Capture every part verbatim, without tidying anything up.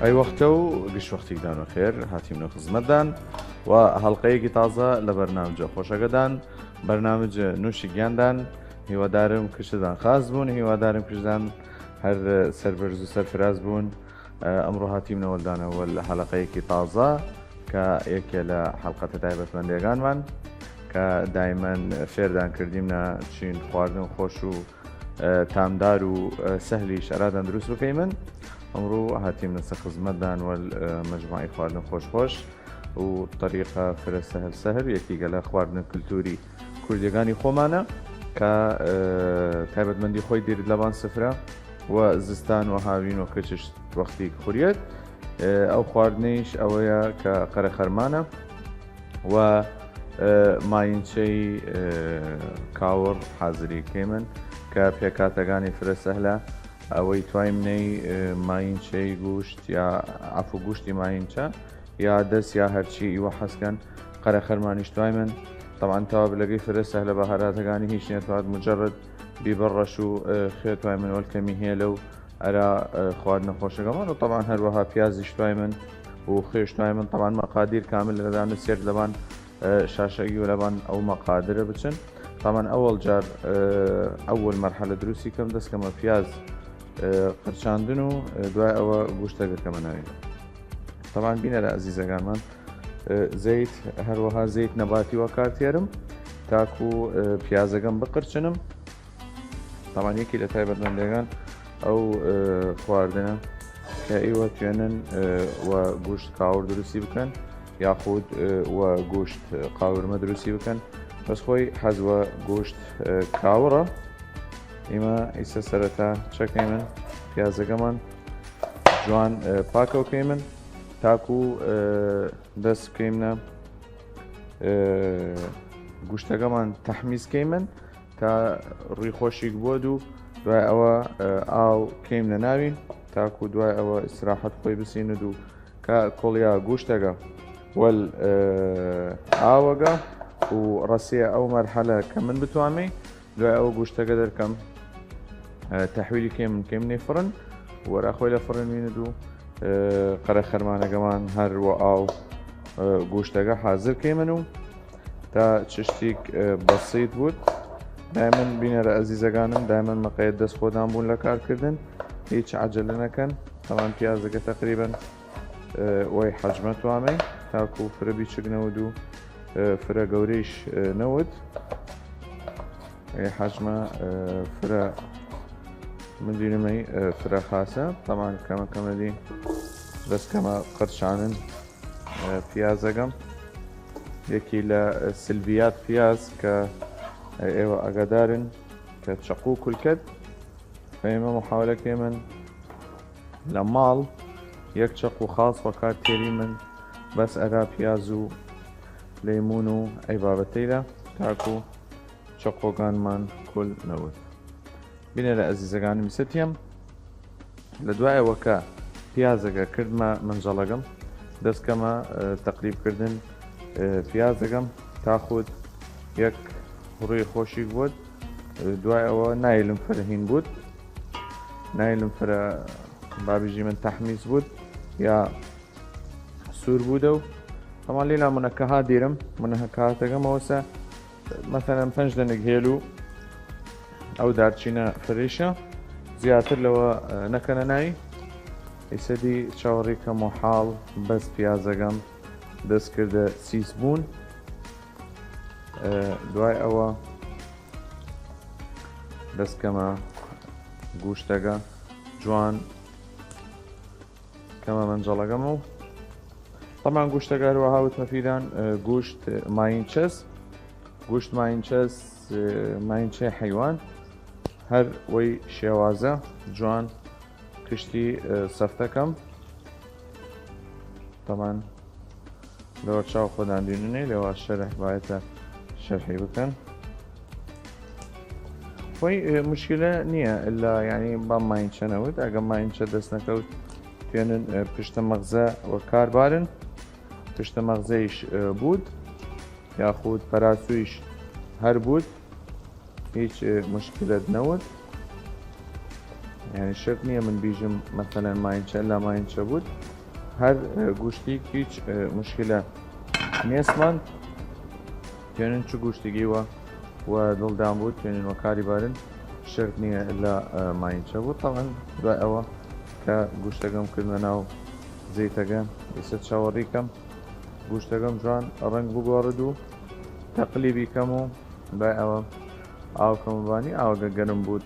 ئەی وەختە و گشت وەختیگدان وەخێر هاتیمنە خزمەتدان و هەڵقەیەکی تازە لە بەرنامجە خۆشەگەدان، بەرنامجە نوشیگیاندان. هیوادارم کشتدان خاس بوون، هیوادارم کشتدان هەر سەربەرز و سەرفراز بوون. ئەمڕۆ هاتیمنە وەلدانە وەل حەلقەیەکی تازە کە یەکێ لە حەلقەتە تایبەتمەندەگانمان کە دایمەن فێردان کردیمنە چین خواردن خۆش و تامدار و سەهلیش ئەرادان دروست بکەیمن. ئەمڕوو هاتیمنەسە خزمەتدان وەل مەجموعەی خواردن خۆش خۆش و طریقە فرە سەهل سەهل، یەکیگە لە خواردن کلتوری کوردیەگانی خۆمانە کە تایبەتمەندی خۆی دیرد لەبان سفرە و زستان و هاوین و کچشت وەختیگ خوریەت. ئەو خواردنیش ئەوەیە کە قەرە خەرمانە و ماینچەی کاوڕ حازری کەیمن کە پێکاتەگانی فرە سەهلە. ئەوەی توایم نەی ماینچەی گوشت یا عەفو گوشتی ماینچە یا دەس یا هەرچی ئیوە حەزکەن قەرە خەرمانیش توایم. طبعا تەوابلەگەی فرە سەهلە، بەهاراتەگانی هیچ نیە، تواد مجرد بیبەر ڕەش و خێ توایم وەل کەمی هێلە و ئەرا خواردنە خۆشەگەمان و طبعا هەروەها پیازیش توایم و خێش توایم. طبعا مەقادیر کامل لەدانە سێرت لەبان شاشەگی و لەبان ئەو مەقادرە بچن. طبعا ئەوەڵ جار ئەوەل مەرحەلە دروستی کەم دەستکەمە پیاز قرچاندن و دوای ئەوە گوشتەگە کەمە ناوی. طبعا بینەرە ئەزیزەگانمان، زەیت، هەروەها زەیت نەباتی وە کار تێرم تاکو پیازەگەم بقرچنم. طبعا یەکی لە تایبەتمەندەگان ئەو خواردنە کە ئیوە توێنن وە گوشت کاور دروستی بکەن یاخود وە گوشت قاورمە دروستی بکەن، بەس خۆی حەز وە گوشت کاوڕە. ئیمە ئیسە سەرەتا چەکەیمن پیازەگەمان جوان پاکەو کەیمن تاکو دەست بکەیمنە گوشتەگەمان تەحمیز کەیمن تا ڕوی خۆشیگ بۆد و دوای ئەوە ئاو کەیمنە ناوین تاکو دوای ئەوە ئیسراحەت خۆی بسیند و کە کۆڵیا گوشتەگە وەل ئاوەگە و ڕەسیە ئەو مەرحەلە کە من بتوامی دوای ئەوە گوشتەگە دەرکەم تەحویلی کەیم کەیم نەی فڕن وەرا خۆی لە فڕن وینە دوو قەرە خەرمانەگەمان هەر وە ئاو گوشتەگە حازر کەیمن و تا چشتیک بەسیت بوود. دایمەن بینەرە ئەزیزەگانم، دایمەن مەقەیەت دەست خۆدان بوون لە کارکردن، هیچ عەجەلە نەکەن. تەمان پیازەگە تەقریبەن وەی حەجمە توامەی تاکو فرە بیچگ نەود و فرە گەورەیش نەود. ئەی حەجمە فرە من دینمەی فرە خاسە. تەمان کەمە کەمە دین دەست کەمە قرچانن پیازەگەم. یەکی لە سلبیات پیاز کە ئێوە ئەگەدارن کە چەقوو کولکەت. ئێمە محاولە کەیمن لە ماڵ یەک چەقوو خاص وەکار تێریمن بەس ئەرا پیاز و لەیمون و ئەی بابەتەیلە تاکو چەقۆگانمان کل نەود. بینەرە ئەزیزەگانم، ئیسە تیەم لە دوایەوە کە پیازەگە کردمە منجەڵەگەم دەستکەمە تەقلیب کردن پیازەگەم تا خود یەک ڕوی خۆشیک بوود. دوای ئەوە نایلم فرە هین بوود، نایلم فرە بابیژی من تەحمیس بوود یا سوور بوودە و هەمان لیلا منەکەها دیرم منەکەهاتەگەمەوەسە مەسەلەن پەنج دەنگ هێل و ئەو دارچینە فریشە زیاتر لەوە نەکەنە ناوی. ئیسەدی چاوەڕی کەم و حاڵ بەس پیازەگەم دەست کردە سیس بوون. دوای ئەوە دەستکەمە گوشتەگە جوان کەمە مەنجەڵەگەم و تەمان گوشتەگە هەروەها وتمە فیدان گوشت ماینچەس، گوشت ماینچەس، ماینچەی حەیوان هەر وەی شێوازە جوان کشتی سەفتەکەم. تەمان لەوە چاو خۆدان دیننەی لەوە شەرح باەتە شەرحی بکەن. خۆی مشکلە نییە ئللا یعنی با ماینچە نەوت ئەگە ماینچە دەست نەکەوت توێنن پشتە مەغزە وە کار بارن. پشتە مەغزەیش بوود یاخود پەراسویش هەر بوود هیچ مشکلەت نەوت. یانی شەرت نییە من بیجم مەسەلەن ماینچە، لا ماینچە بود، هەر، ئە، گوشتیگ هیچ، ئە، مشکلە نیەسمان. توێنن چ گوشتیگی وە، وە دڵدان بود، توێنن وە کاری بارن، شەرت نییە ئللا، ئە، ماینچە بود. تەبعەن دوای ئەوە کە گوشتەگەم کردمە ناو زەیتەگە، ئیسە چاوەڕی کەم گوشتەگەم جوان ڕەنگ بگۆڕد و تەقلیبی کەم و دوای ئەوە ئاو کەم بانی، ئاوەگە گەرم بود،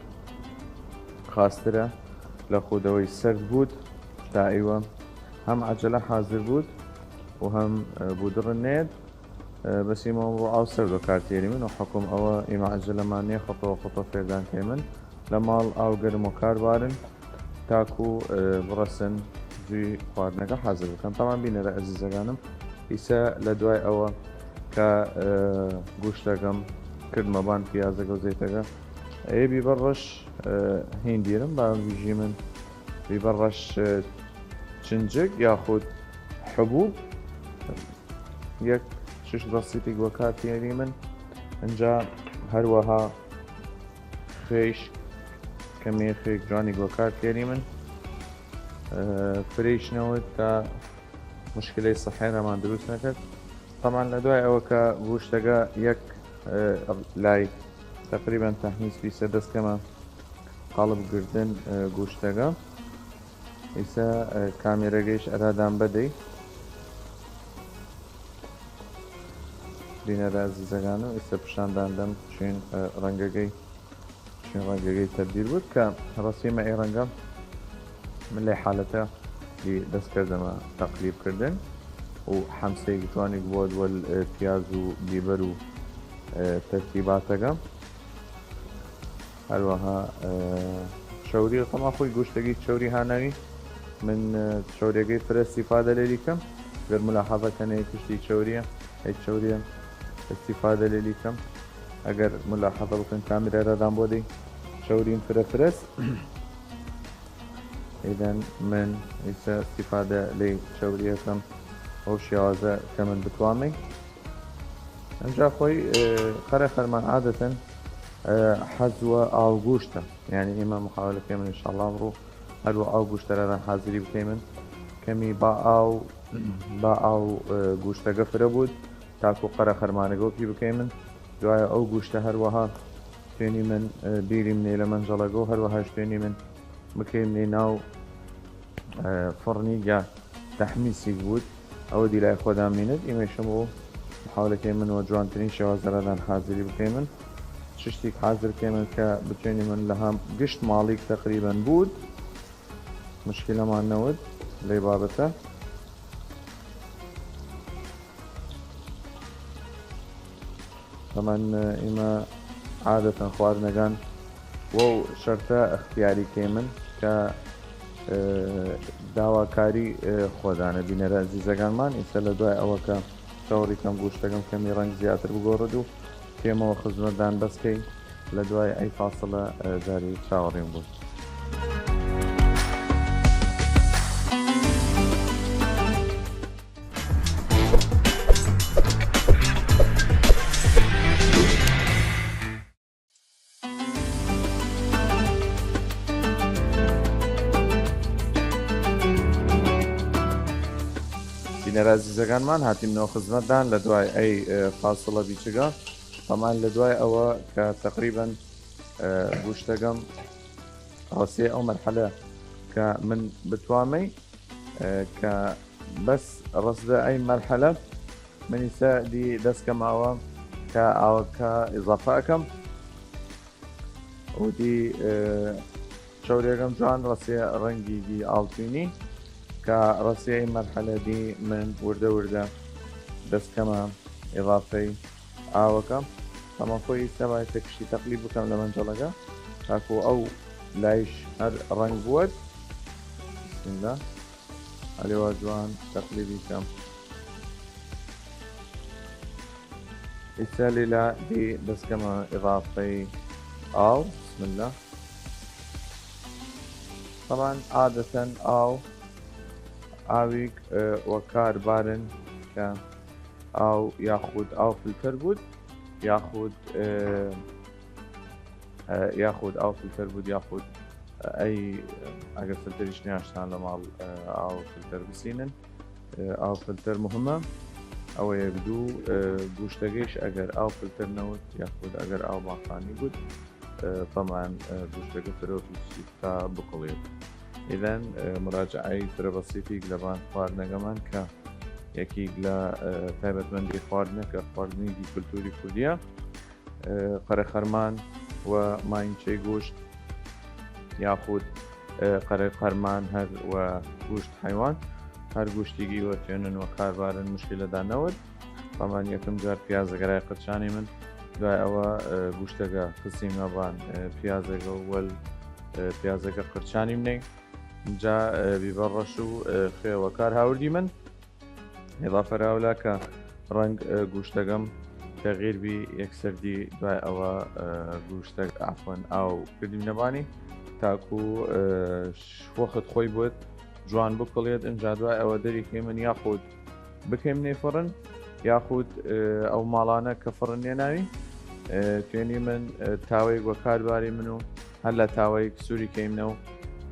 خاسترە لە خودەوەی سەرد بود، تا ئیوە هەم عەجەلە حازر بود و هەم، ئە، بودڕ نێد. ئە، بەس ئیمە ئەمڕۆ ئاو سەرد وە کار تیەریمن و حکم ئەوە ئیمە عەجەلەمان نیە خەتەوە خەتەوە فێردان کەیمن. لە ماڵ ئاو گەرم وە کار بارن تاکو، ئە، بڕەسن جوی خواردنەگە حازر بکەن. تەمان بینەرە ئەزیزەگانم، ئیسە لە دوای ئەوە کە، ئە، گوشتەگەم کردمە بان پیازەگە و زەیتەگە، ئەیە بیبەر ڕەش، ئە، هین دیرم، با بیژیمن بیبەر ڕەش، ئە، چنجگ یاخود حبوب، یەک شش بەسیتیگ وە کار تیەریمن. ئنجا هەروەها خێش، کەمێ خێک جوانیگ وە کار تیەریمن، ئە، فرەیش نەود تا مشکلەی سەحێنەمان دروست نەکرد. تەمان لە دوای ئەوە کە گوشتەگە یەک، ئە، لای تەقریبەن تەحمیس بیسە دەست کەمە قاڵب گردن، ئە، گوشتەگە. ئیسە، ئە، کامێرەگەیش ئەرادان بەدەی بینەرە ئەزیزەگانم، ئیسە پیشاندان دەم چین، ئە، ڕەنگەگەی، چین ڕەنگەگەی تەبدیل بود کە ڕەسیمە ئەی ڕەنگە من لەی حالەتە دی دەست کردمە تەقلیب کردن و حەمسەیگ جوانیگ بود وەل، ئە، پیاز و بیبەر و، ئە، تەرکیباتەگە. هەروەها، ئە، چەوری، تەما خوی گوشتەگی چەوری هاناوی من، ئە، چەوریەگەی فرە استیفادە لێلی کەم. گەر ملاحظە کەنێ کشتی چەوریە، ئەی چەوریە استیفادە لێلی کەم. ئەگەر ملاحظە بکەن کامێرا ئەرادان بۆ دەی چەوریم فرە فرەس. ئیدەن من ئیسە استیفادە لەی چەوریە کەم، ئەو شێوازە کە من بتوامی. ئەنجا خوی، ئە، قەرە خەرمان عادەتەن، ئە، حەز وە ئاو گوشتە. یانی ئیمە محاولە کەیمن انشاءالله ئەمڕوو هەر وە ئاو گوشتە ئەرادان حازری بکەیمن. کەمی با ئاو، با ئاو، ئە، گوشتەگە فرە بود تاکو قەرە خەرمانەگە وەپی بکەیمن. دوایە ئەو گوشتە هەروەها توێنیمن، ئە، بیریمنەی لە مەنجەڵەگە و هەروەهاش توێنیمن بکەیمنەی ناو، ئە، فڕنیگە تەحمیسیگ بود، ئەوە دی لای خۆدان مینت. ئیمەیشم بۆ محاولە کەیمن وە جوانترین شێواز ئەرادان حازری بکەیمن. چشتیگ حازر کەیمن کە بتوێنیمن لە هەم گشت ماڵیگ تەقریبەن بود، مشکلەمان نەود لەی بابەتە. تەمان ئیمە عادەتەن خواردنەگان وەو شەرتە ئەختیاری کەیمن کە، ئە، داواکاری، ئە، خۆدانە بینەرە ئەزیزەگانمان. ئیسە لە دوای ئەوە کە چاوەڕی کەم گوشتەگەم کەمی ڕەنگ زیاتر بگۆڕد و کەیمەوە خزمەتدان بەس کەی لە دوای ئەی فاصلە، ئە، جاری چاوەڕیم بود. بینەر ئەزیزەگانمان، هاتیمنەوە خزمەتدان لە دوای ئەی، ئە، فاصلە بیچگە. تەمان لە دوای ئەوە کە تەقریبەن، ئە، گوشتەگەم ڕەسیە ئەو مەرحەلە کە من بتوامی، ئە، کە بەس ڕەسدە ئەی مەرحەلە من ئیسە دی دەسکەماوە کە ئاوەکە ئیضافە ئەکەم و دی، ئە، چەوریەگەم جوان ڕەسیە ڕەنگیگی ئاڵتوینی کە ڕەسیە ئەی مەرحەلە دی من وردە وردە دەسکەمە ئیضافەی ئاوەکە. تەمان خوی ئیسە بایە کشتی تەقلیب بکەم لە مەنجەڵەگە تاکو ئەو لایش هەر ڕەنگ بوود. بسم الله. ئەلێوا جوان تەقلیبی کەم. ئیسە لیلا دی دەسکەمە ئیضافەی ئاو. بسم الله. تەمان عادەتەن ئاو، ئاویگ، ئە، وە کار بارن کە ئاو یاخود ئاو فلتەر بود یاخود، ئە، ئە، یاخود ئاو فلتەر بود یاخود ئەی ئەگەر فلتەریش نیاشتان لە ماڵ، ئە، ئاو فلتەر بسینن. ئە، ئاو فلتەر مهمە. ئەوە یەک. دوو، ئە، گوشتەگەیش ئەگەر ئاو فلتەر نەوت، یاخود ئەگەر ئاو ماخانی بوود، ئە، تەمان، ئە، گوشتەگە فرە پیچی تا بکڵێت. ئیدەن، ئە، مراجعەی فرە بەسیتیگ لەبان خواردنەگەمان کە یەکیگ لە، ئە، تایبەتمەندی خواردنە کە خواردنیگی کولتوری کوردیە. ئە، قەرەخەرمان و ماینچەی گوشت، یاخود، ئە، قەرەخەرمان هەر و گوشت حەیوان، هەر گوشتیگی وە توێنن و کاربارن مشکلەدا نەود. تەمان یەکم جار پیازەگەرای قرچانی من، دوای ئەوە، ئە، گوشتەگە خسیمە بان، ئە، پیازەگە وەل، ئە، پیازەگە قرچانی منەی. جا، ئە، بیبەر ڕەش و، ئە، خوێ وە کار هاوردی من. ئضافە راولا کە ڕەنگ، ئە، گوشتەگەم تەغییر بی یەکسەر دی، دوای ئەوە، ئە، گوشتەگ، عەفوەن، ئاو کردیمنە بانی تاکو، ئە، ش-، وەخت خۆی بوێت جوان بکڵێت. ئنجا دوای ئەوە دەری کەیمن یاخود بکەیمنەی فڕن، یاخود، ئە، ئەو ماڵانە کە فڕن نێناوی، ئە، توێنی من، ئە، تاوەیگ وە کار باری من و هەر لە تاوەیگ سووری کەیمنەو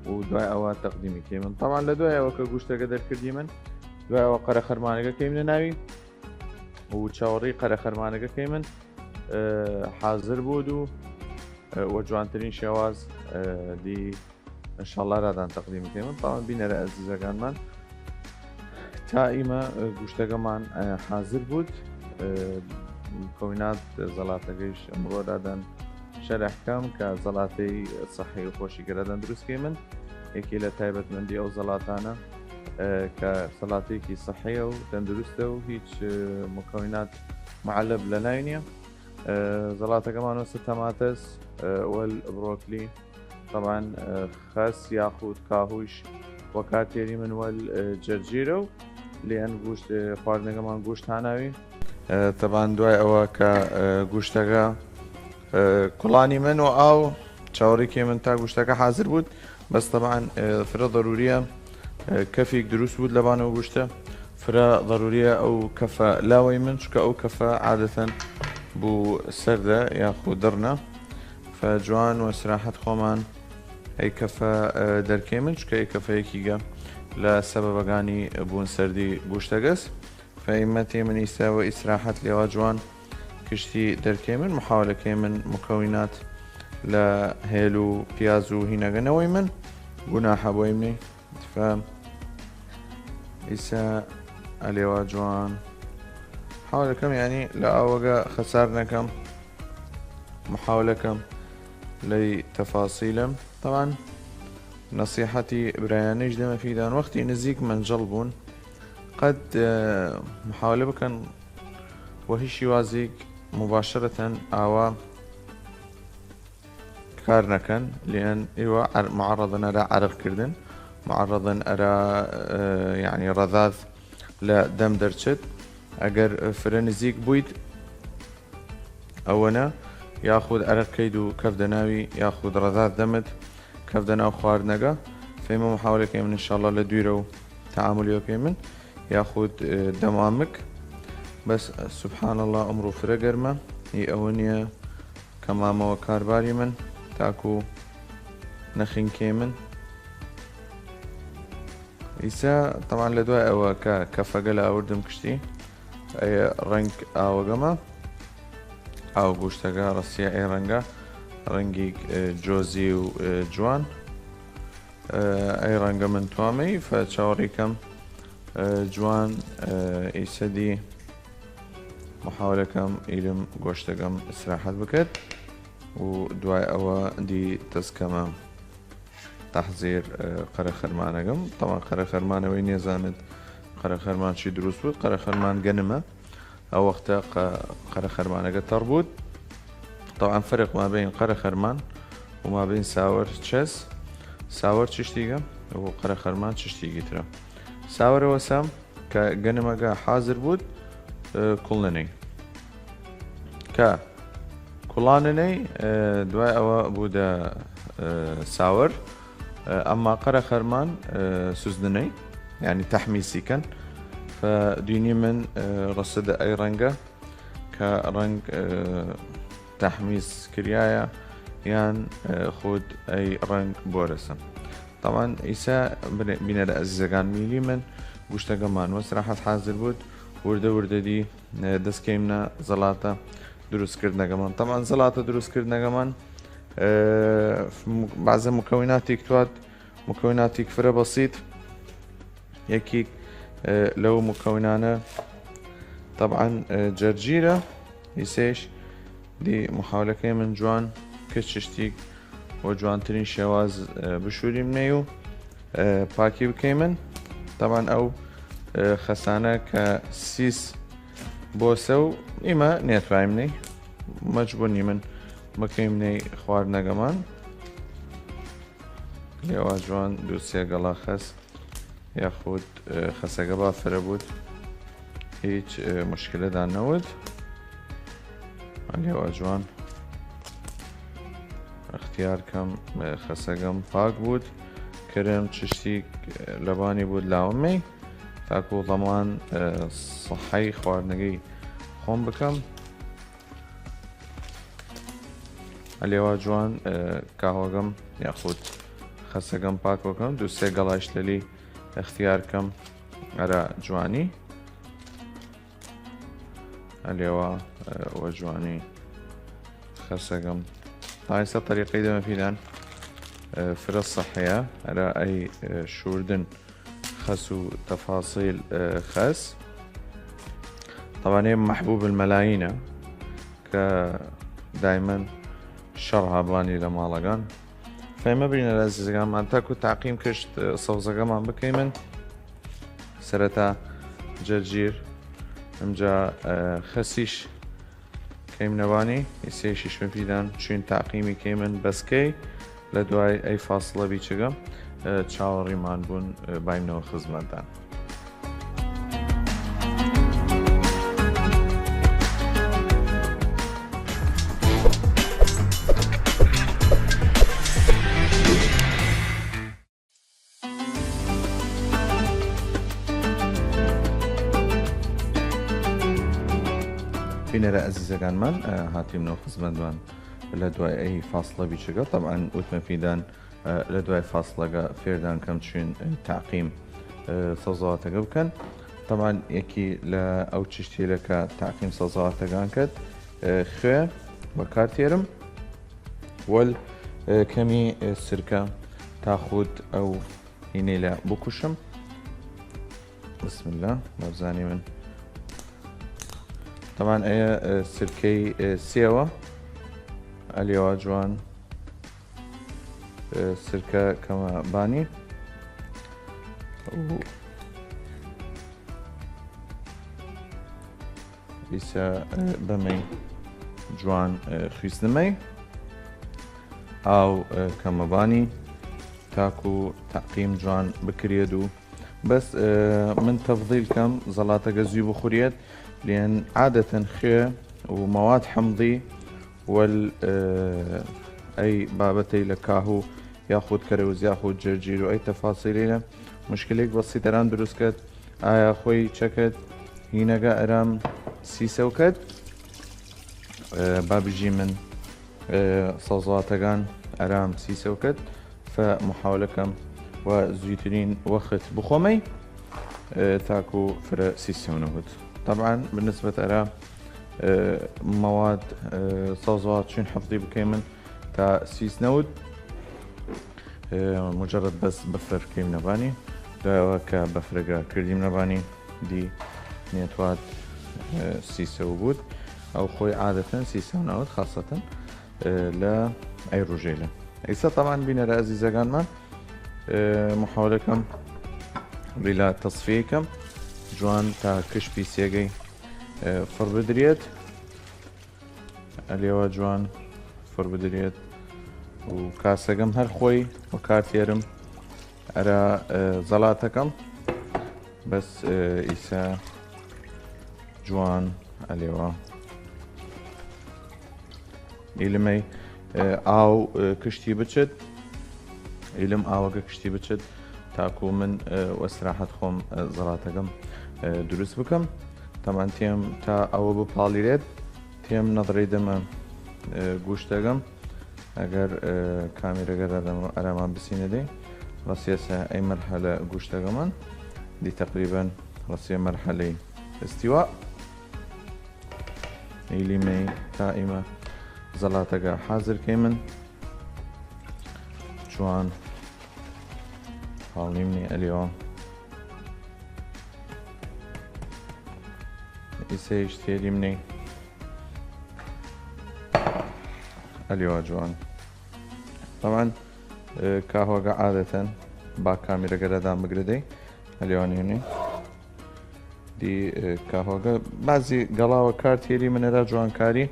و دوای ئەوە تەقدیمی کەیمن. تەمان لە دوای ئەوە کە گوشتەگە دەرکردی من، دوای ئەوە قەرەخەرمانەگە کەیمنە ناوی و چاوەڕی قەرەخەرمانەگە کەیمن، ئە، حازر بوود و، ئە، وە جوانترین شێواز، ئە، دی انشاءاللە رادان تەقدیم کەیمن. تەمان بینەرە ئەزیزەگانمان، تا ئیمە، ئە، گوشتەگەمان، ئە، حازر بوود. ئە، مکەونات زەڵاتەگەیش ئمڕوە رادان شەرح کەم کە زەڵاتەی سەحی و خۆشیگە رادان دروست کەیمن. یەکی لە تایبەتمەندی ئەو زەڵاتانە، ئە، کە زەڵاتەیەکی سەحیە و تەندروستە و هیچ، ئە، مکەونات معەلب لە ناوی نیە. ئە، زەڵاتەگەمان وەسە تەماتەس، ئە، وەل برۆکلی، تەبان، ئە، خەس یاخود کاهویش وەکار تێری من وەل، ئە، جەرجیرە و لێن گوشت، ئە، خواردنەگەمان گوشت هاناوی. ئە، تەبان دوای ئەوە کە، ئە، گوشتەگە، ئە، کوڵانی من و ئاو چاوەڕی کەیمن تا گوشتەگە حازر بوود. بەس تەبان، ئە، فرە ضروریە، ئە، کەفیگ دروست بوود لەبان ئەو گوشتە. فرە ضروریە ئەو کەفە لاوەی من، چونکە ئەو کەفە عادەتەن بوو سەردە یاخود دڕنە. فە جوان و سراحەت خۆمان ئەی کەفە، ئە، دەرکەیمن، چونکە ئەی کەفە یەکیگە لە سەبەبەگانی بوون سەردی گوشتەگەس. فە ئیمە تێمن ئیسا وە ئیسراحەت لێوا جوان کشتی دەرکەیمن، محاولە کەیمن مکەونات لە هێل و پیاز و هینەگە نەوەی من گوناحە بۆیمنی. فە ئیسا ئەلێوا جوان محاولە کەم، یعنی لە ئاوەگە خەسار نەکەم، محاولە کەم لەی تەفاسیلم. تەبان نەسیحەتی برایانەیش دەمە فیدان وەختی نزیک مەنجەڵ بوون قەد، ئە، محاولە بکەن وە هیچ شیوازیک مباشرەتەن ئاوا کار نەکەن، لێن ئیوە عەر-، معەڕەدن ئەرا عەرق کردن، معەڕەدن ئەرا، ئە، یعنی ڕەذاذ لە دەم دەرچێت. ئەگەر فرە نزیک بوویت ئەوەنە، یاخود عەرق کەید و کەفدە ناوی، یاخود ڕەذاذ دەمت کەفدە ناو خواردنەگە، فەیمە محاولە کەیمن انشاءاللە لە دویرە و تعاملی وەکەیمن، یاخود، ئە، دەمامک. بەس سبحان الله ئمڕوو فرە گەرمە، ئی ئەوە نیە کە مامەوە کارباری من تاکو نەخینکەی من. ئیسا تەمان لە دوای ئەوە کە کەفەگە لە ئاوردم کشتی، ئەی ڕەنگ ئاوەگەمە، ئاو گوشتەگە ڕەسیە ئەی ڕەنگە، ڕەنگیگ، ئە، جۆزی و، ئە، جوان. ئە، ئەی ڕەنگە من توامەی فە چاوەڕی کەم، ئە، جوان، ئە، ئیسە دی محاولە کەم ئیرم گۆشتەگەم ئیسراحەت بکەت و دوای ئەوە دی تەسکەمە تەحزیر، ئە، قەرە خەرمانەگەم. تەمان قەرە خەرمانەوەی نێزانت قەرە خەرمان چی دروست بوود. قەرە خەرمان گەنمە. ئەو وەختە قە-، قەرە خەرمانەگە تەڕ بوود. طبعا فرق ما بین قەرە خەرمان و ما بین ساوەر چەس. ساوەر چشتیگە و قەرە خەرمان چشتیگی ترە. ساوەرەوە سام کە گەنمەگە حازر بوود، ئە، کوڵنەنەی. کە کوڵانەنەی، ئە، دوای ئەوە بوودە، ئە، ساوەر. ئە، ئەمما قەرە خەرمان، ئە، سوزنەنەی، یعنی تەحمیسی کەن. فە دوینی من، ئە، ڕەسدە ئەی ڕەنگە کە ڕەنگ، ئە، تەحمیس کریایە، یان، ئە، خود ئەی ڕەنگ بوەرەسم. طبعاً ئیسە بنە-، بینەرە ئەزیزەگان میلی من گوشتەگەمان وە سراحەت حازر بود، وردە وردە دی، ئە، دەس کەیمنە زەڵاتە دروستکردنەگەمان. طبعاً زەڵاتە دروستکردنەگەمان، ئە، م-، بعضە مکەوناتیک تواد، مکەوناتیک فرە بەسیت، یەکیک، ئە، لەو مکەونانە طبعاً، ئە، جەرجیرە، ئیسەیش دی محاولە کەیمن جوان ک چشتیک وە جوانترین شێواز، ئە، بشوریمنەی و، ئە، پاکی بکەیمن. طبعاً ئەو، ئە، خەسانە کە سیس بۆسە و ئیمە نێتوایمنەی، مەجبوور نیمن مکەیمنەی خواردنەگەمان. لێوا جوان دوو سێ گەڵا خەس یاخود، ئە، خەسەگە بافرە بود، هیچ، ئە، مشکلەدا نەود. لێوا جوان ئەختیار کەم، ئە، خەسەگەم پاک بود، کرم چشتیک، ئە، لەبانی بود لاوەمەی، تاکو ضەمان، ئە، سەحەی خواردنەگەی خۆم بکەم. ئەلێوا جوان، ئە، کاهوەگەم یاخود خەسەگەم پاک وەکەم، دوو سێ گەڵایش لەلی ئەختیار کەم ئەرا جوانی. ئەلێوا، ئە، وە جوانی خەسەگەم. تا ئیسە طریقەی دەمە پیدان، ئە، فرە سەحەیە ئەرا ئەی، ئە، شوردن خەس و تەفاسیل، ئە، خەس. طبعاً ئێ محبوب الملايين کە دایمەن شەڕ هابوانی لە ماڵەگان. فەیمە بینەر ئەزیزەگانمان تاکو تعقیم کشت، ئە، سەوزەگەمان بکەیمن. سەرەتا جەرجیر، ئمجا، ئە، خەسیش کەیمنەوانی، ئیسەیشیش مفیدان چوین تعقیمی کەیمن بەسکەی لە دوای ئەی فاصلە بیچگە، ئە، چاوەڕیمان بوون، ئە، بایمنەوە خزمەتدان. بینەرە ئەزیزەگانمان، ئە، هاتیمنەوە خزمەتدان لە دوای ئەی فاصلە بیچگە. طبعاً وتمە فیدان، ئە، لە دوای فاصلەگە فێردان کەم چوین، ئە، تعقیم، ئە، سەوزەواتەگە بکەن. طبعاً یەکی لە ئەو چشتیلە کە تعقیم سەوزەواتەگان کەد، ئە، خوێ بەکار تێرم. وەل، ئە، کەمی، ئە، سرکە تا خود ئەو هینەیلە بکوشم. بسم اللە، بابزانی من. طبعاً ئەیە، ئە، سرکەی، ئە، سێوە. ئەلیەوە جوان، ئە، سرکە کەمە بانی. و ئیسە، ئە، بەمەی جوان، ئە، خویستنمەی ئاو، ئە، کەمەبانی تاکو تعقیم جوان بکرێد و بەس، ئە، من تەفضیل کەم زەڵاتەگە زوی بخوریەت، لێن عادەتەن خوێ و مەواد حەمضی وەل، ئە، ئەی بابەتەی لە کاهو یاخود کەرەوز یاخود جەرجیر و ئەی تەفاسیلەیلە مشکلێک بەسیتەران دروست کەد. ئایا خوەی چەکەد هینەگە ئەرام سیسەو کەد؟ ئە، با بژی من، ئە، سەوزەواتەگان ئەرام سیسەو کەد، فە محاولە کەم و زویترین وەخت بخۆمەی، ئە، تاکو فرە سیسەو نەود. طبعاً بالنسبە ئەرا، ئە، مەواد، ئە، سەوزەوات چوین حەفظی بکەیمن تا سیس نەود. ئێ، مجرد بەس بەفر کەیم نەبانی، دوایەوە کە بەفرەگە کردیم نەبانی، دی نێتواد، ئێ، سیسەو بود. ئەو خوەی عادەتەن سیسەو ناود، خاسەتەن، ئێ، لە ئەی روژەیلە. ئیسە طبعاً بینەرە ئەزیزەگانمان، ئێ، محاولە کەم بیلا تەصفیە کەم، جوان تا کش پیسیەگەی، ئێ، فڕ بدریەت. ئەلیەوە جوان فڕ بدریەت و کاسەگەم هەر خوەی وەکار تێرم ئەرا، ئێ، زەڵاتەکەم. بەس، ئێ، ئیسە جوان ئەلیەوە ئیلمەی، ئێ، ئاو، ئێ، کشتی بچێت. ئیلم ئاوەگە کشتی بچێت تاکو من، ئێ، وە سراحەت خۆم، ئێ، زەڵاتەگەم، ئێ، دروست بکەم. تەمان تێم تا ئەوە بپاڵیرێت. تێم نەدڕیدەمە، ئێ، گوشتەگەم. ئەگەر، ئێ، کامیرەگە ئەرامان بسینە دەی، رەسیەسە ئەی مەرحەلە گوشتەگەمان، دی تەقریبەن رەسیە مەرحەلەی ئستیوا. ئیلیمەی تا ئیمە زەڵاتەگە حازر کەیمن. جوان هاڵنیمنی ئەلیەوە. ئیسەیش تێریمنی ئەلیەوە جوان. طبعا، ئێ، کاهوەگە عادەتەن با کامیرەگە لەدان بگردەی ئەلیەوە نیونی. دی، ئێ، کاهوەگە بازی گەڵاوە کار تێری منەرا جوانکاری،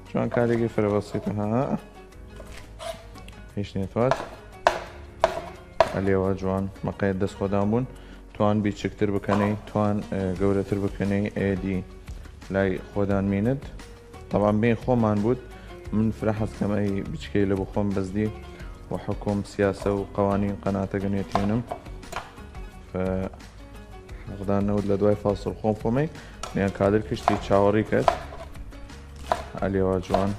جوانکاریگی فرە بەسیتە، ها. هیچ نێتوات. ئەلیەوە جوان مەقەیە دەست خۆدان بوون. توان بیچکتر بکەنەی، توان، ئێ، گەورەتر بکەنەی، ئێدی لای خۆدان مینت. طبعا بین خۆمان بود، من فرە حەز کەم ئەی بچکەی لە بخۆم بەزدی و حکوم سیاسە و قوانین قەناتەگە نێتیونم. ف حەقدان نەود لە دوای فاصل خۆم خۆمەی نیان کادر کشتی چاوەڕی کرد. ئەلیەوە جوان.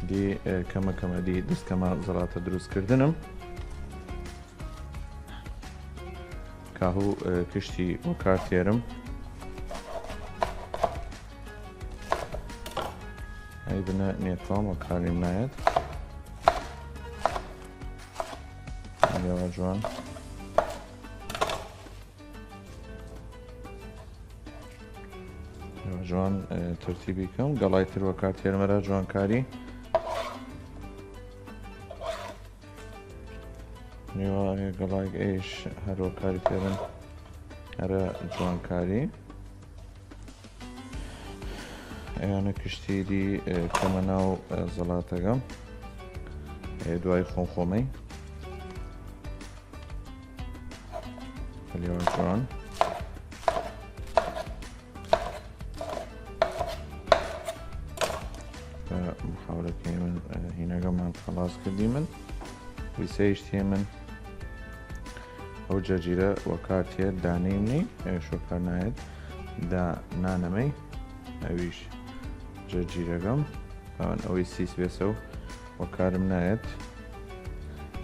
دی، ئێ، کەمە کەمە دی دەستکەمە زەڵاتە دروست کردنم. کاهو، ئێ، کشتی وەکار تێرم. ئەی بنە نێتوام وەکاریم نایەت. ئەلیەوە جوان. جوان، ئێ، تەرتیبی کەم، گەڵای تر وەکار تێرمەرە جوانکاری. نیوە، ئێ، گەڵای ئێش هەر وەکاری تێرم ئەرە جوانکاری. ئەیانە کشتی دی، ئێ، کەمە ناو، ئێ، زەڵاتەگەم. ئێ، دوای خۆم خۆمەی. ئەلیەوە جوان. محاولەکەی من، ئێ، هینەگەمان خلاص کردی من. ویسەیش تێ من ئەو جەرجیرە وەکار تێ دانەی منی، ئێ، شۆکار نایەت دا نانەمەی. ئەویش جەرجیرەگەم. ئەوەن ئەوەی سیس بێسە و وەکارم نایەت.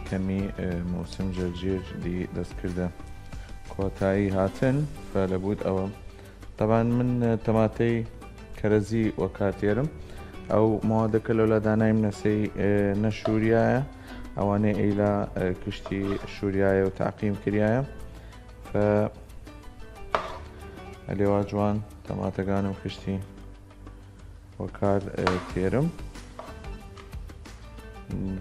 کەمی، ئێ، موسم جەرجیر دی دەست کردە کۆتایی هاتن، فە لەبود ئەوە. طبعا من، ئێ، تەماتەی کەرەزی وەکار تێرم. ئەو موادەکە لەولا دانایم نەسەی، ئێ، نەشوریایە. ئەوانەی ئەیلا، ئێ، کشتی شوریایە و تعقیم کریایە. فە ئەلیەوە جوان تەماتەگانم کشتی وەکار، ئێ، تێرم.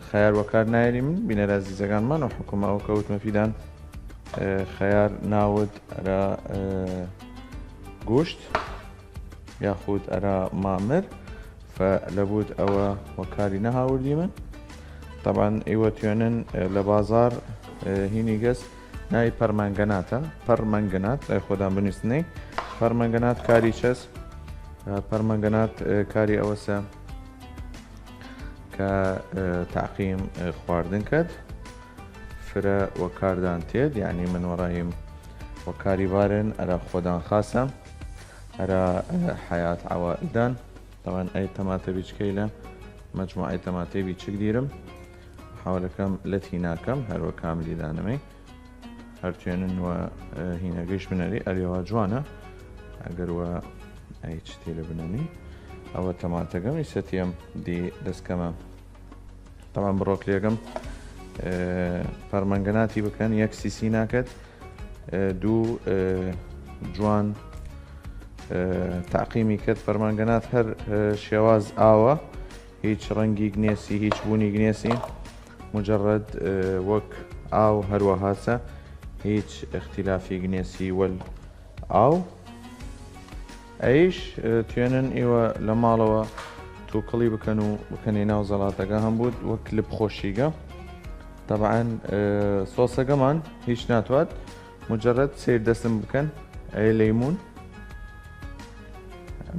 خەیار وەکار نایەری من، بینەر ئازیزەگانمان و حکومە ئەو کەوتمە فیدان، ئێ، خەیار ناود ئەرا، ئێ، گوشت یاخود ئەرا مامر، فە لەبود ئەوە وەکاری نەهاوردی من. طبعا ئیوە توێنن، ئێ، لە بازار، ئێ، هینی گەس نای پەرمەنگەناتە، پەرمەنگەنات، ئێ، خۆدان بنویسنەی. پەرمەنگەنات کاری چەس؟ ئێ، پەرمەنگەنات، ئێ، کاری ئەوەسە کە، ئێ، تعقیم، ئێ، خواردن کەد. فرە وەکاردان تێد، یعنی من وەڕایم وەکاری بارن ئەرا خۆدان خاسە، ئەرا، ئێ، حیات عوائلدان. طبعا ئەی تەماتە بیچکەیلە، مجموعەی تەماتەی بیچک دیرم. حاولەکەم لەتی ناکەم، هەر وە کاملی دانەمەی. هەر توێنن وە، ئێ، هینەگەیش بنەری، ئەلیەوە جوانە. ئەگەر وە ئەی چ تێلە بنەنی، ئەوە تەماتەگەم ئیسەتیەم دی دەستکەمە. طبعا بڕۆکلیەگەم، ئێ، پەرمەنگەناتی بکەن، یەک سیسی ناکەت. ئێ، دوو، ئێ، جوان، ئێ، تعقیمی کەت. پەرمەنگەنات هەر، ئێ، شێواز ئاوە، هیچ ڕەنگیگ نێسی، هیچ بوونیگ نێسی. مجرد، ئێ، وەک ئاو هەروەهاسە، هیچ اختلافیگ نێسی وەل ئاو. ئەیش، ئێ، توێنن ئیوە لە ماڵەوە توکڵی بکەن و بکەنی ناو زەڵاتەگە هەم بود وەک لب خۆشیگە. طبعا، ئێ، سۆسەگەمان هیچ ناتوات، مجرد سیر دەسم بکەن. ئەی لەیمون،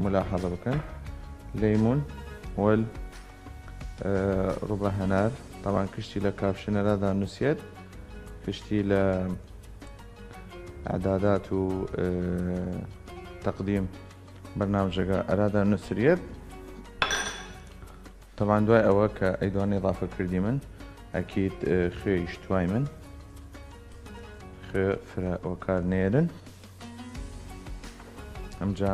ملاحظە بکەن، لەیمون وەل، ئێ، ڕوبە هەنار. طبعا کشتی لە کاپشنەرا دانوسیەت، کشتی لە ئەعدادات و، ئێ، تەقدیم بەرنامجەگە ئەرادا نوسریەت. تەبان دوای ئەوە کە ئەی دوانە ئضافە کردیمن، ئەکید، ئێ، خوێیش توایمن. خوێ فرە وەکار نێرن. ئەمجا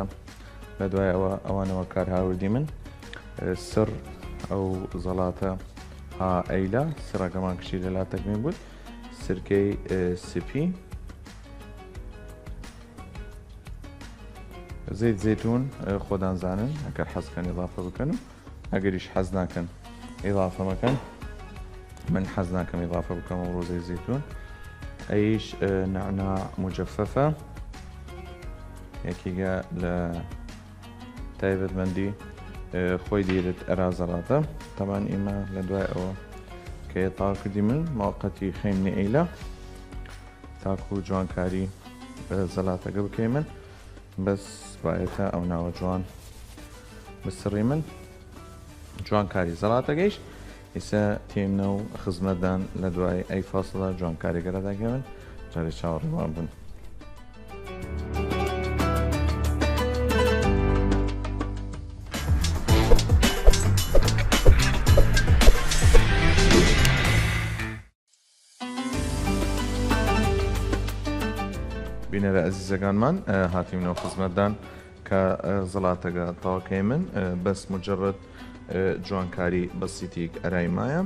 لە دوای ئەوە ئەوانە وەکار هاوردیمن. ئێ، سڕ ئەو زەڵاتە ها ئەیلا، سڕەکەمان کشی لە لاتەکمی بود، سرکەی، ئێ، سپی، زەیت زەیتون، ئێ، خۆدان زانن، ئەگەر حەز کەن ئضافە بکەن و ئەگەریش حەز ناکەن ئضافە مەکەن. من حەز ناکەم ئضافە بکەم ئەو ڕۆزەی زەیتون. ئەیش، ئێ، نەعنا مجففە، یەکیگە لە تایبەتمەندی، ئێ، خۆی دیرت ئەرا زەڵاتە. تەبان ئیمە لە دوای ئەوە کە تاو کردیمن، موقەتی خەیمنە ئیلە تاکو جوانکاری، ئێ، زەڵاتەگە بکەیمن. بەس بایەتە ئەو ناوە جوان بسڕیمن. جوانکاری زەڵاتەگەیش ئیسە تیمنە و خزمەتدان لە دوای ئەی فاصلە جوانکاریگەرا داگەمن. جارێ چاوەڕێوان بن. بینەرە ئەزیزەگانمان، ئێ، هاتیمنەوە خزمەتدان کە، ئێ، زەڵاتەگە تاوەکەیمن، ئێ، بەس مجرد، ئێ، جوانکاری بەسیتیک ئەرای مایە.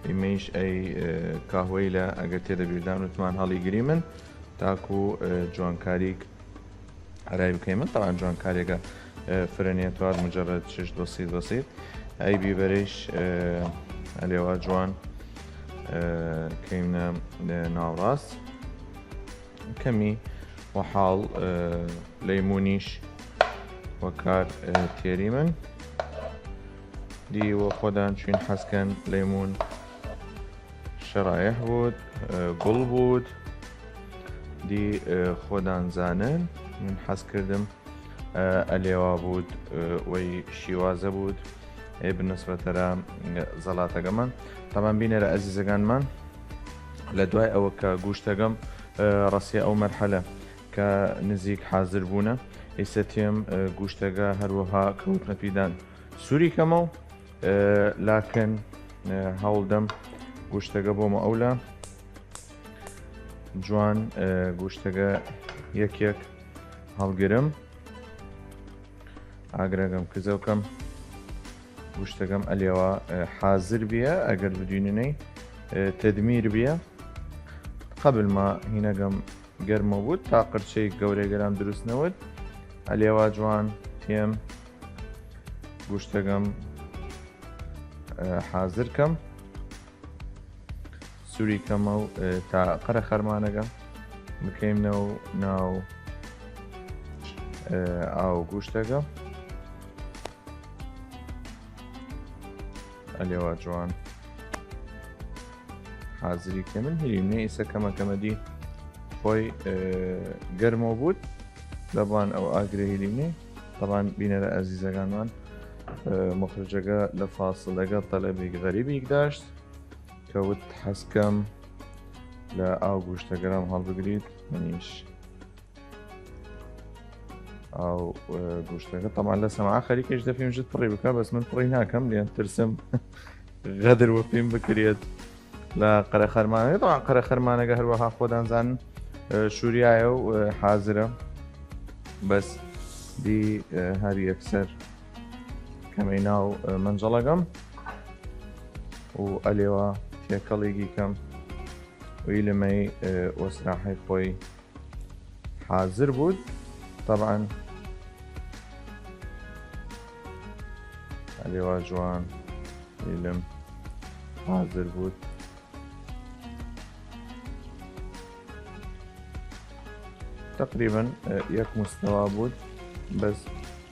ئیمەیش ئەی، ئێ، کاهوەیلە ئەگەر تێدە بیردان وتمان هەڵی گریمن تاکو، ئێ، جوانکاریک ئەرای بکەیمن. تەبان جوانکاریگە، ئێ، فرەنیە توار مجرد شش بەسیت بەسیت. ئەی بیبەرەیش، ئێ، ئەلێوا جوان، ئێ، کەیمنە، ئێ، ناوڕاست. کەمی وەحاڵ، ئێ، لەیمونیش وەکار، ئێ، تێریمن. دی وە خۆدان چوین حەز کەن لەیمون شەڕایح بود، ئێ، گوڵ بود. دی، ئێ، خۆدان زانن من حەز کردم، ئێ، ئەلێوا بود، ئێ، وەی شیوازە بود، ئێ، بنسبەتەرا، ئێ، زەڵاتەگەمان. تەبان بینەرە ئەزیزەگانمان، لە دوای ئەوە کە گوشتەگەم، ئێ، ڕەسیە ئەو مەرحەلە کە نزیک حازر بوونە، ئیسە تێم، ئێ، گوشتەگە هەروەها کەوتنە پیدان سووری کەمەو، ئێ، لاکن، ئێ، هەوڵدەم گوشتەگە بۆمە ئەولا جوان، ئێ، گوشتەگە یەک یەک هەڵگرم. ئاگرەگەم کزەو کەم. گوشتەگەم ئەلێوا، ئێ، حازر بیە، ئەگەر بدویننەی، ئێ، تەدمیر بیە. قەبل ما هینەگەم گەرمە بود تا قرچەی گەورەگەرام دروست نەود. ئەلێوا جوان تێم گوشتەگەم، ئێ، حازر کەم. سووری کەمەو، ئێ، تا قەرە خەرمانەگە بکەیمنەو ناو، ئێ، ئاو گوشتەگە. ئەلێوا جوان حازری کەمن هیلیمنێ ئیسە کەمە کەمە دی خۆی، ئێ، گەرمەو بود لەبان ئەو ئاگرە هیلیمنێ. تەبان بینەرە ئەزیزەگانمان، ئێ، مخرجەگە لە فاصلەگە تەلەبیگ غەریبیگ داشت کە وت حەز کەم لە ئاو گوشتەگەرام هەڵبگریت. منیش ئاو، ئێ، گوشتەگە تەبان لە سەماعە خەریکەش دەفیم ژت پڕی بکە، بەس من پڕی ناکەم لێن ترسم غەدر وەپیم بکرێت لە قەرە خەرمانەگە. تەبان قەرە خەرمانەگە هەروەها خۆدان زانن، ئێ، شوریایە و، ئێ، حازرە. بەس دی، ئێ، هەر یەکسەر کەمەی ناو، ئێ، مەنجەڵەگەم و ئەلێوا تێکەڵیگی کەم و ئیلمەی، ئێ، وەسراحەی خۆی حازر بود. تەبان ئەلێوا جوان ئیلم حازر بود. تقریبا، ئێ، یەک مستەوا بود، بەس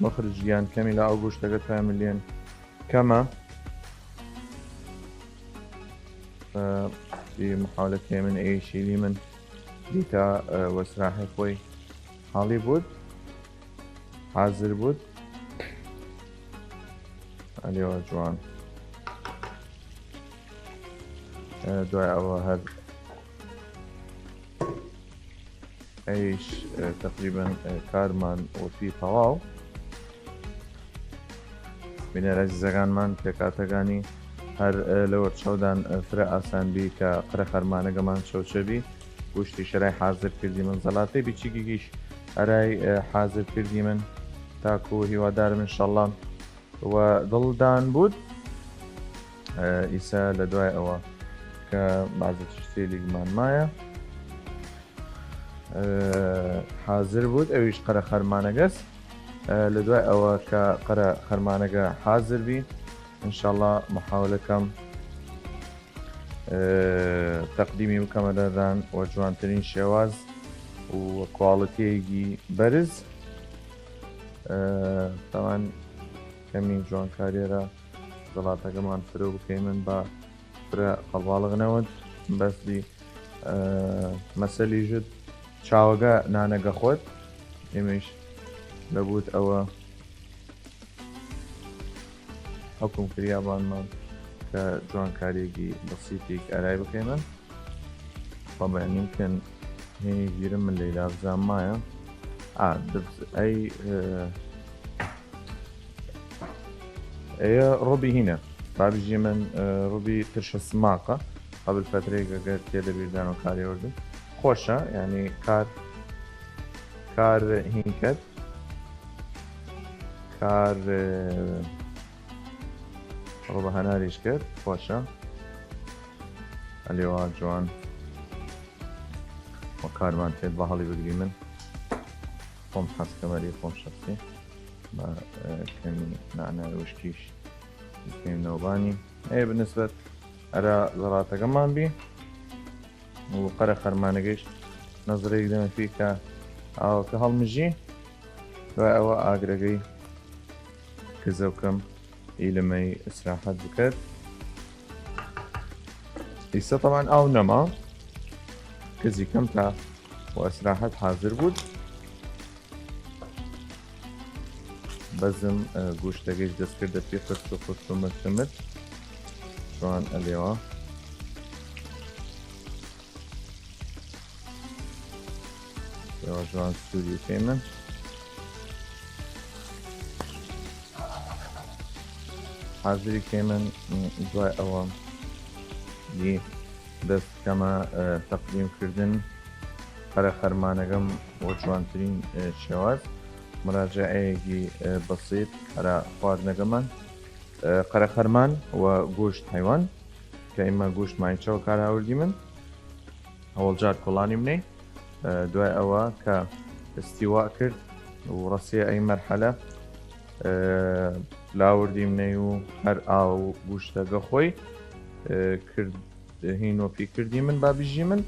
مخرج گیان کەمی لە ئاو گوشتەگە توای ملیەن کەمە. ئێ، دی محاولە کەیمن ئێشیلی من دیتا، ئێ، وەسراحی خۆی حاڵی بود، حازر بود. ئەلێوا جوان. ئێ، دوای ئەوە هەر ئەیش، ئێ، تقریبا، ئێ، کارمان وەپی تەواو. بینەر ئەزیزەگانمان پێکاتەگانی هەر، ئە، لە وەرچەودان، ئە، فرە ئاسان بی کە قرە خەرمانەگەمان چەوچە بی. گوشتی شەرای حازر کردیمن، زەڵاتەی بیچیگیگیش ئەرای، ئە، حازر کردیمن. تاکو هیوادارم انشاءالله و دڵدان بود. ئە، ئیسە لە دوای ئەوە کە بازە چشتێلیگمان مایە، ئە، حازر بود، ئەویش قەرە خەرمانەگەس. ئە، لە دوای ئەوە کە قەرە خەرمانەگە حازر بی، انشاءالله محاولە کەم، ئە، تەقدیمی بکەمە دەردان وە جوانترین شێواز و کواڵیتیەیگی بەرز. ئە، تاوان کەمی جوانکاریەرە زەڵاتەگەمان فرە بکەیمن با فرە قەڵباڵغ نەود. بەس بی، ئە، مەسەلی ژد چاوەگە نانەگە خوەد. ئێمەیش لەبوود ئەوە حکم کریا بانمان کە جوانکاریەگی بەسیتیگ ئەرای بکەیمن. طبعا يمكن هینی گیرم من لەیلا بزان مایە. ئا، دبز، ئەی، ئە، ئەیە ڕۆبی هینە. بابیژی من، ئە، ڕۆبی ترشە سماقە. قبل فترەیگە گەر تێدە بیردانەوە کاری وردم. خۆشە، یعنی کار، کار هین کرد. کار، ئە، ڕۆبە هەناریش کرد. خۆشە. ئەلێوا جوان. و کارمان تێد بە هەڵی بگری من. خۆم حەز کەمەری خۆم شخصی. بە، ئە، کەمی نعنای وشکیش بکەیم نەوبانی. ئەی بنسبەت ئەرا زەڵاتەگەمان بی. و قەرە خەرمانەگەیش نەزرەیگ دەمە فی کە ئاوەکە هەڵمژی. دوای ئەوە ئاگرەگەی کزەوکەم ئیلمەی ئیسراحەت بکەد. ئیسە طبعا ئاو نەما، کزی کەم تا و ئیسراحەت حازر بود. بەزم، ئە، گوشتەگەیش دەست کردە پی خست و خست و مت و مت. جوان ئەلێوا. ئێوە جوان سووری کەیمن. حازری کەیمن، دوای ئەوە دی دەست کەمە، ئە، تەقدیم کردن قەرە خەرمانەگەم وە جوانترین، ئە، شێواز. مراجعەیەگی، ئە، بەسیت ئەرا خواردنەگەمان، ئە، قەرە خەرمان و گوشت حەیوان کە ئیمە گوشت مایچەوە کار هاوردیمن. ئەوەڵ جار کوڵانیمنەی، ئە، دوای ئەوە کە استیوا کرد و ڕەسیە ئەی مەرحەلە، ئە، لاوردیمنەی و هەر ئاو گوشتەگە خۆی، ئە، کرد، هینۆ پی کردیمن با بیژیمن.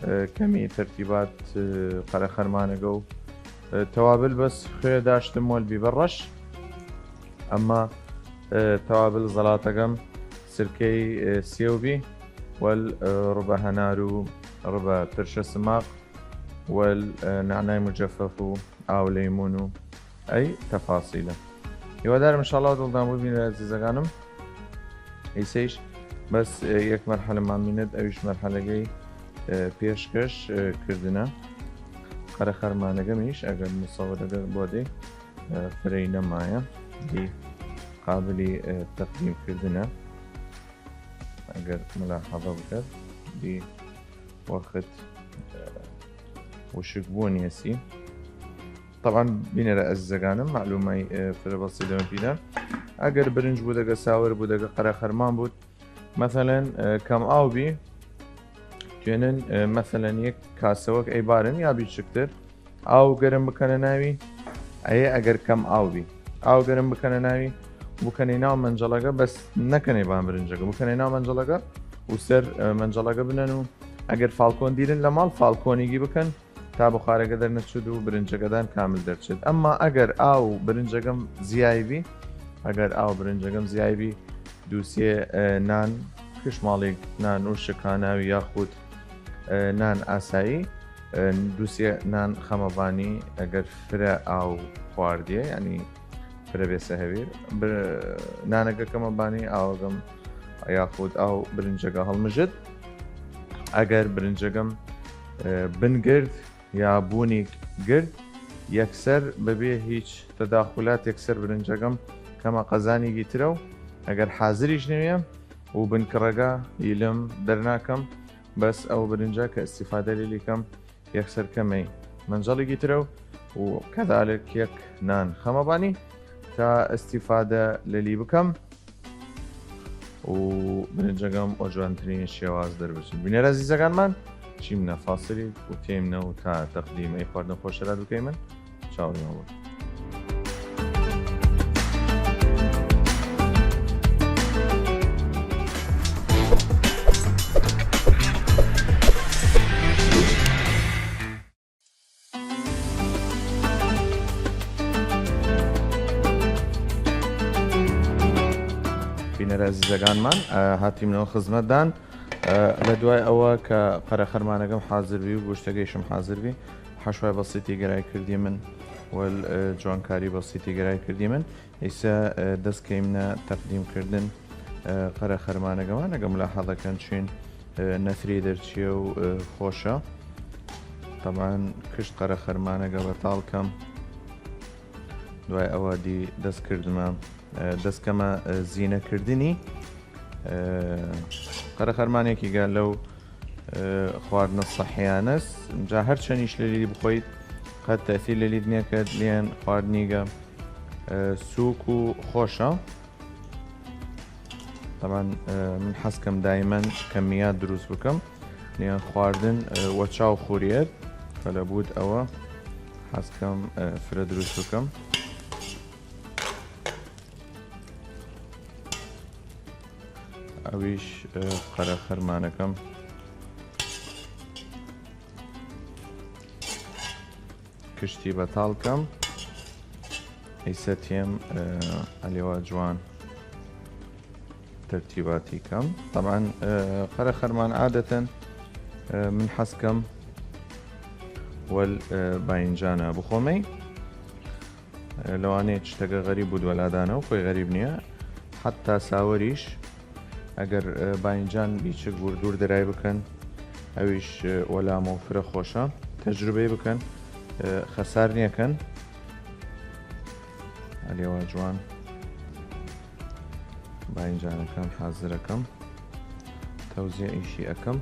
ئە، کەمی تەرتیبات، ئە، قەرە خەرمانەگە و، ئە، تەوابل بەس خوێ داشتم وەل بیبە ڕەش. ئەمما، ئە، تەوابل زەڵاتەگەم سرکەی، ئە، سێو بی وەل، ئە، ڕبە هەنار و ڕبە ترشە سماق وەل، ئە، نەعنای مجەفەف و ئاو لەیمون و ئەی تەفاسیلە. هیوادارم انشاءالله دڵدان بوو بینەر ئەزیزەگانم. ئیسەیش بەس، ئە، یەک مەرحەلە مامینەت، ئەویش مەرحەلەگەی، ئە، پێشکەش، ئە، کردنە. قەرە خەرمانەگەمیش ئەگەر مسەوەرەگە بۆ دەی، ئە، فرەی نەمایە، دی قابلی، ئە، تەقدیم کردنە. ئەگەر ملاحەزە بکەد، دی وەخت، ئە، وشک بوون یەسی. طبعا بینەرە ئەزیزەگانم، معلومەی، ئە، فرە بەسی دەمە پیدان. ئەگەر برنج بودەگە ساور بودەگە قەرە خەرمان بود، مەسەلەن، ئە، کەم ئاو بی، توێنن، ئە، مەسەلەن یەک کاسەوەک ئەی بارن یا بیچکتر، ئاو گەرم بکەنە ناوی، ئەیە ئەگەر کەم ئاو بی، ئاو گەرم بکەنە ناوی، بکەنەی ناو مەنجەڵەگە، بەس نەکەنەی بان برنجەگە، بکەنەی ناو مەنجەڵەگە و سەر، ئە، مەنجەڵەگە بنەن و ئەگەر فالکۆن دیرن لە ماڵ، فالکۆنیگی بکەن تا بخارەگە دەرنەچود و برنجەگەدان کامل دەرچێت. ئەمما ئەگەر ئاو برنجەگەم زیای بی، ئەگەر ئاو برنجەگەم زیای بی، دووسێ، ئە، نان، کشماڵیگ نان و شکاناوی یاخود، ئە، نان ئاسایی، ئە، دووسێ نان خەمە بانی ئەگەر فرە ئاو خواردیە، یعنی فرە بێسە هەویر. بر-، نانەگە کەمە بانی ئاوەگەم یاخود ئاو برنجەگە هەڵمژد. ئەگەر برنجەگەم، ئە، بنگرد یا بوونی گرد، یەکسەر بەبێ هیچ تەداخولات یەکسەر برنجەگەم کەمە قەزانیگی ترەو، ئەگەر حازریش نەویە و بنکڕەگە ئیلم دەرناکەم، بەس ئەو برنجە کە ئستیفادە لەلی کەم یەکسەر کەمەی مەنجەڵیگی ترەو و کەذالک یەک نان خەمە بانی تا ئستیفادە لەلی بکەم و برنجەگەم وە جوانترین شێواز دەربچن. بینەر ئەزیزەگانمان، چیمنە فاسلیگ و تێمنە و تا تەقدیم ئەی خواردنە خۆشەرا دوکەیمن، چاوەڕێمان بوون. بینەر ئەزیزەگانمان، ئە، هاتیمنەوە خزمەتدان. ئە، لە دوای ئەوە کە قەرەخەرمانەگەم حازر بی و گوشتەگەیشم حازر بی، حەشوای بەسیتی گەرای کردیمن، وەل، ئە، جوانکاری بەسیتی گەرای کردیمن. ئیسە، ئە، دەس کەیمنە تەقدیم کردن، ئە، قەرەخەرمانەگەمان. ئەگە ملاحەزە کەن چوین، ئە، نەتری دەرچیە و، ئە، خۆشە. تەبعەن کشت قەرەخەرمانەگە بەتاڵ کەم. دوای ئەوە دی دەس کردمە، ئە، دەس کەمە، ئە، زینە کردنی. ئە، قەرەخەرمانێکیگە لەو، ئە، خواردنە سەحیانەس. جا هەر چەنیش لەلی بخۆیت، قەت تەثیر لەلی نیەکەد، لیەن خواردنیگە، ئە، سووک و خۆشە. تەبعەن، ئە، من حەز کەم دایمەن کەمیات دروست بکەم، لیەن خواردن، ئە، وە چاو خوریەت، فەلەبود ئەوە حەز کەم، ئە، فرە دروست بکەم. ئەویش، ئە، قەرەخەرمانەکەم کشتی بەتاڵ کەم. ئیسە تێم، ئە، ئەلێوا جوان تەرتیباتی کەم. تەبعەن، ئە، قەرەخەرمان عادەتەن، ئە، من حەز کەم وەل، ئە، باینجانە بخۆمەی. لەوانەیە چشتەگە غەریب بود وەلادانەو، خۆی غەریب نیە. حەتا ساوەریش، ئەگەر، ئە، باینجان بیچگ وردور دەرای بکەن، ئەویش، ئە، وەلامەو فرە خۆشە. تەجروبەی بکەن، ئە، خەسار نیەکەن. ئەلێوا جوان باینجانەکەم حازرەکەم، تەوزیعیشی ئەکەم.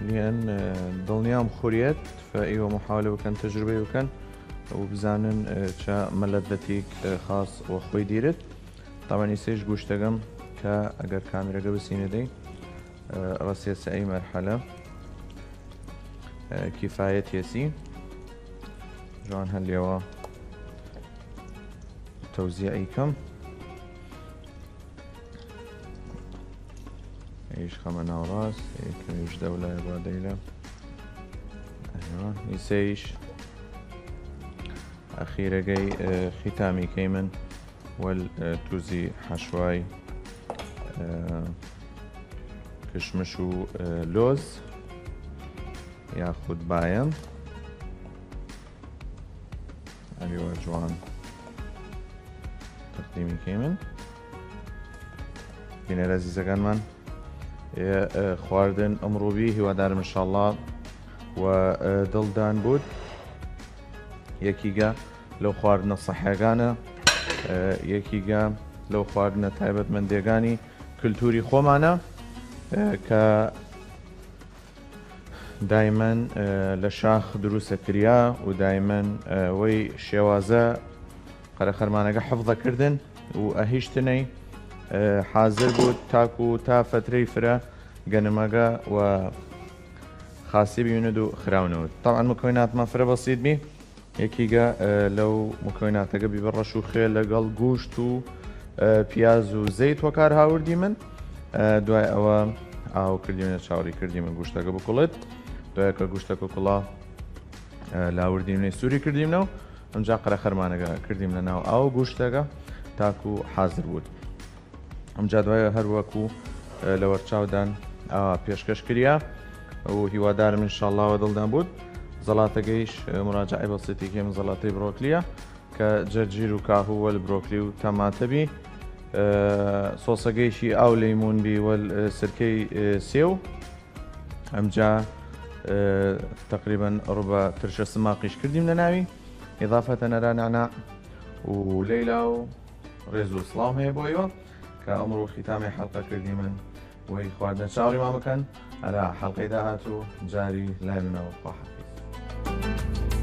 لیەن، ئە، دڵنیام خوریەت، فە ئیوە محاولە بکەن، تەجروبەی بکەن و بزانن، ئە، چە مەلەدەتیک، ئە، خاص وە خۆی دیرت. تەبعەن ئیسەیش گوشتەگەم کە ئەگەر کامێرەگە بسینە دەی، ئە، رەسیەسە ئەی مەرحەلە، ئە، کیفایەتیەسی. جوان هەلیەوە تەوزیعی کەم. ئەیش خەمە ناوڕاست، ئەی کەمیش دەولای بادەیلە. ئەیوە، ئیسەیش ئەخیرەگەی، ئە، ختامی کەیمن وەل، ئە، توزی حەشوای، ئە، کشمش و، ئە، لۆز یاخود بایەم. ئەلیوا جوان تەقدیمی کەیمن. بینەر ئەزیزەگانمان، ئێ، ئێ، خواردن ئمڕوو بی، هیوادارم انشاءالله و، ئێ، دڵدان بود. یەکیگە لەو خواردنە سەحیەگانە، ئێ، یەکیگە لەو خواردنە تایبەتمەندێگانی کلتوری خۆمانە، ئێ، کە دایمەن، ئێ، لە شاخ دروسە کریا و دایمەن، ئێ، وەی شێوازە قەرەخەرمانەگە حفظە کردن و ئەهیشتنەی، ئێ، حازر بود تاکو تا فترەی فرە گەنمەگە و خاسی بیوند و خراونەود. طبعا مکویناتمە فرە بەسیت بی. یەکیگە، ئێ، لەو مکویناتەگە بیبە ڕەش و خوێ لەگەڵ گوشت و، ئێ، پیاز و زەیت وەکار هاوردیمن. ئێ، دوای ئەوە ئاو کردیمنە چاوری کردیمن گوشتەگە بکوڵێت. دوای کە گوشتەگە کوڵا، ئێ، لاوردیمنە سوری کردیمنەوە. ئەمجا قەرەخەرمانەگە کردیمنە ناو ئاو گوشتەگە تاکو حازر بود. ئەمجا دوای هەر وەکو، ئێ، لە وەرچاودان ئاوا پێشکەش کریا و هیوادارم انشاءالله وە دڵدان بود. زەڵاتەگەیش، ئێ، مراجعەی بەسیتی کەیم، زەڵاتەی برۆکلیە کە جەرجیر و کاهو وەل برۆکلی و تەماتە بی. ئێ، سۆسەگەیشی ئاو لەیمون بی وەل، ئێ، سرکەی، ئێ، سێو. ئەمجا، ئێ، تقریبا ڕوبە ترشە سماقیش کردیمنە ناوی. اضافەتەن ئەرا نەعناع و لەیلا و ڕێز و سڵاوم هەیە بۆ ئیوە کە ئەمڕوو ختامی حەڵقە کردیمن، وەی خواردنە چاوەڕیمان بکەن ئەرا حەڵقەی داهاتوو جاری لای منەوە. خواحافیز.